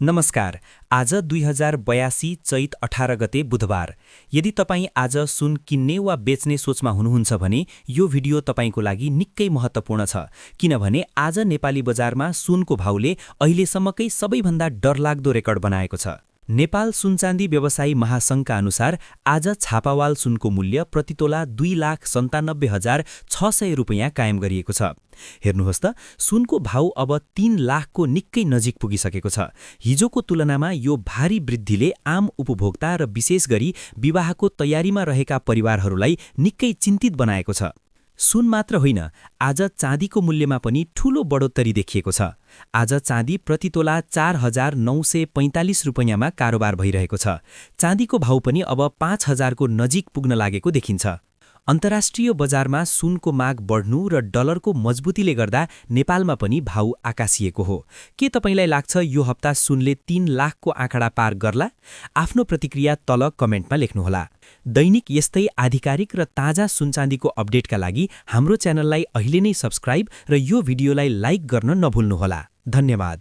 नमस्कार। आज 2082 चैत 18 गते बुधबार। यदि तपाईं आज सुन किन्ने वा बेच्ने सोचमा हुनुहुन्छ भने यो भिडियो तपाईंको लागि निकै महत्त्वपूर्ण छ, किनभने आज नेपाली बजारमा सुनको भाउले अहिलेसम्मकै सबैभन्दा डरलाग्दो रेकर्ड बनाएको छ। नेपाल सुनचाँदी व्यवसायी महासङ्घका अनुसार आज छापावाल सुनको मूल्य प्रतितोला 2,97,600 रुपैयाँ कायम गरिएको छ। हेर्नुहोस् त, सुनको भाउ अब 3 लाखको निकै नजिक पुगिसकेको छ। हिजोको तुलनामा यो भारी वृद्धिले आम उपभोक्ता र विशेष गरी विवाहको तयारीमा रहेका परिवारहरूलाई निकै चिन्तित बनाएको छ। सुन मात्र होइन, आज चाँदीको मूल्यमा पनि ठूलो बढोत्तरी देखिएको छ। आज चाँदी प्रतितोला 4,945 रुपैयाँमा कारोबार भइरहेको छ। चाँदीको भाउ पनि अब 5,000 को नजिक पुग्न लागेको देखिन्छ। अन्तर्राष्ट्रिय बजारमा सुनको माग बढ्नु र डलरको मजबुतीले गर्दा नेपालमा पनि भाउ आकाशिएको हो। के तपाईंलाई लाग्छ यो हप्ता सुनले 3 लाखको आँकडा पार गर्ला? आफ्नो प्रतिक्रिया तल कमेन्टमा लेख्नुहोला। दैनिक यस्तै आधिकारिक र ताजा सुनचाँदीको अपडेटका लागि हाम्रो च्यानललाई अहिले नै सब्स्क्राइब र यो भिडियोलाई लाइक गर्न नभुल्नुहोला। धन्यवाद।